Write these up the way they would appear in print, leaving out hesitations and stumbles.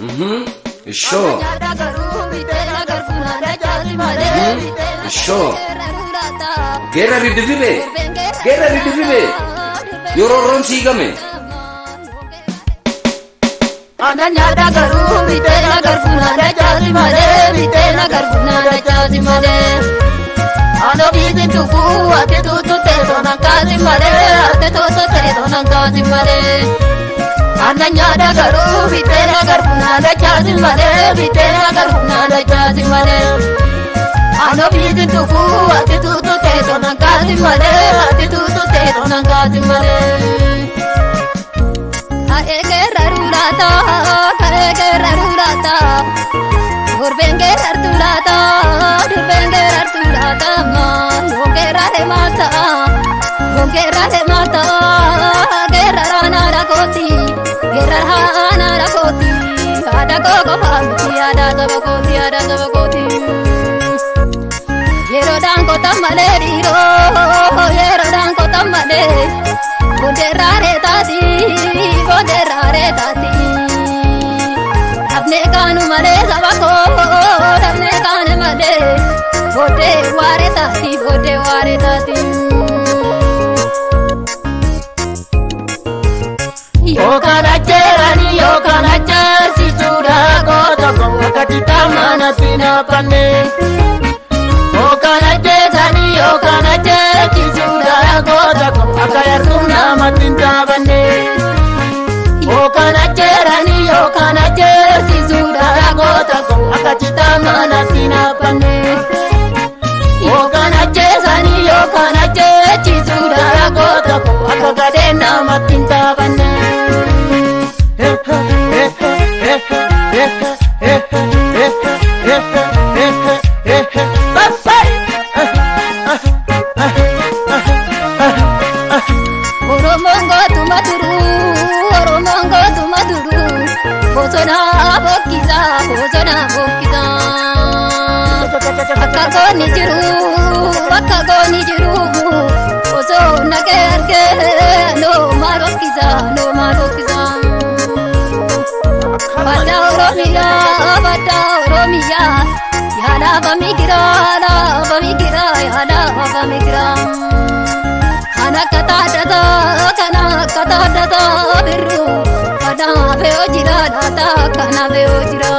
Ishoo. Ishoo. Geerarri dirribe. Geerarri dirribe. Yeroo roon siigame. Ananyaada garuu bitee garbuuna dachaasi malee bitee garbuuna dachaasi malee. Ano biisin tukkuu ati tuutu teessoo kaasi malee ati tuutu teessoo kaasi malee. Ananyaada garuu bitee garbuuna dachaasi malee bitee garbuuna dachaasi malee. Ano biisin tukkuu ati tuutu teessoo kaasi malee ati tuutu teessoo kaasi malee. Dhabnee kaanu malee saba koo dhabnee kaanu malee booddee waaree taati booddee waaree taati. Yookaan ajjeerani yookaan ajjeesisuudha goota koo wakati taamana sinaafanne. Yookaan ajjeesani yookaan ajjeesisuudha goota koo akka yartuun namatti hin taafanne. Yookaan ajjeerani yookaan ajjeesisuudha goota koo akka citaamana sinaafanne. Yookaan ajjeesani yookaan ajjeesisuudha goota koo akka gadheen namatti hin taafanne. Oromoon gootuma duruu Oromoon gootuma duruu bosona boqqisa bosona boqqisa. Akka goonni jiru akka goonni jiru osoo nagee argee nooma rokkisa nooma rokkisa. Badda Oromiyaa badda Oromiyaa yaada bamigira lafa migira yaada bamigira. Kana kataadhata kana kataadhata birru kana fe'oo jira laata kana fe'oo jira.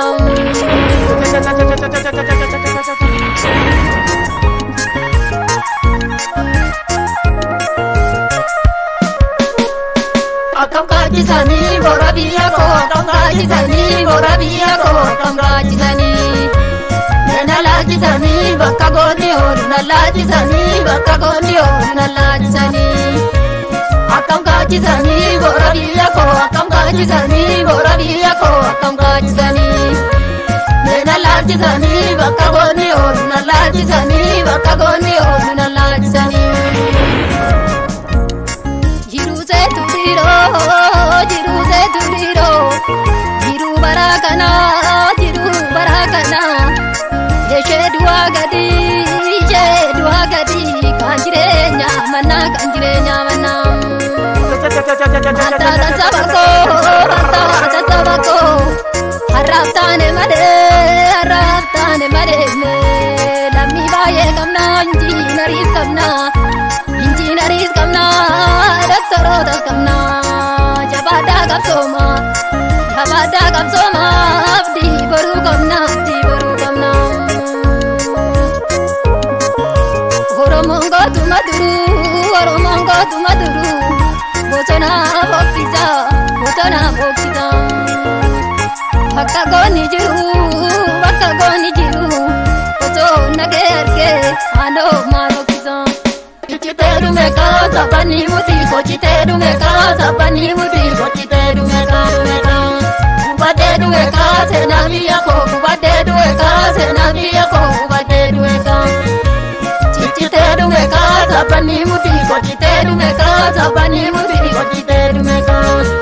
Akkam kaachisanii bora biyya koo akkam kaachisanii bora biyya koo akkam kaachisanii. Na laachisanii bakka goonni oolu na laachisanii bakka goonni oolu na laachisanii. Akkam kaachisanii bora biyya koo akkam kaachisanii bora biyya koo akkam kaachisanii. Na laachisanii bakka goonni oolu na laachisanii bakka goonni oolu na laachisanii. Jiruu seetu dhiiroo jiruu seetu dhiiroo jiruu bara kanaa jiruu bara kanaa. Ishee du'aa gadi ishee du'aa gadi kan jireenya manaa kan jireenya manaa. Antaata saba koo antaata saba koo har'aaf taane malee har'aaf taane malee lammii baay'ee qabna injiinariis qabna injiinariis qabna doktorootas qabna jabaadhaa qabsooma jabaadhaa qabsooma abdii boruu qabna abdii boruu qabna. Oromoon gootuma duruu Oromoon gootuma duruu bosona boqqisa bosona boqqisa. Bakka goonni jiru bakka goonni jiru osoo nagee argee aanoo maal boqqisa. Cichitee dhume kaasa banii muti kochitee dhume kaasa banii muti kochitee dhume kaasa. Gubadee dhume kaase na biyya koo gubadee dhume kaase na biyya koo gubadee dhume kaasa. Cichitee dhume kaasa banii muti kochitee dhume kaasa banii muti kochitee dhume kaasa.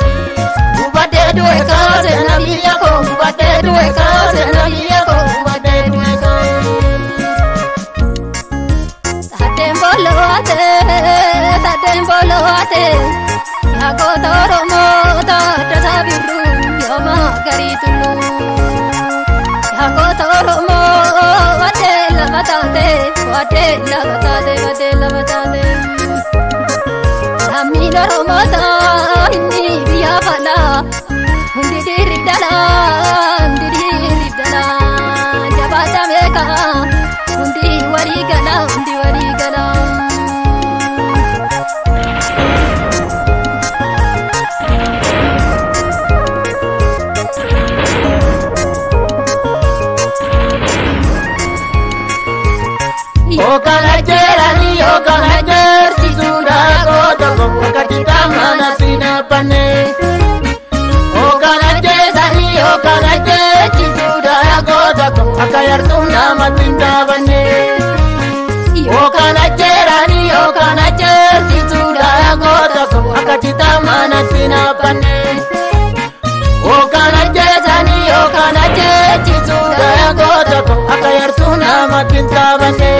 Gubadee dhume kaase na biyya koo gubadee dhume kaase na biyya koo gubadee dhume kaasa. Taateen boloo taateen boloo yaa goota Oromoo taaddasaa birruu yooma garii. Tulluu. Yaakota Oromoo waddee lafa taate waddee lafa taate waddee lafa taate. Lammiin Oromoota inni biyya falaa hundi dhiirri dhalaa hundi dhiirri dhalaa jabaata meeqa hundi walii gala hundi walii gala. Yookaan ajjeeranii yookaan ajjeersiisuudha goota koo akka mana sinabbanne. Yookaan ajjeesanii yookaan ajjeechisuudha goota koo akka yartuu namatti hin dhaabanne. Yookaan ajjeeranii yookaan ajjeersiisuudha goota koo akka mana sinabbanne. Yookaan ajjeesanii yookaan ajjeechisuudha goota koo akka yartuu namatti hin dhaabanne.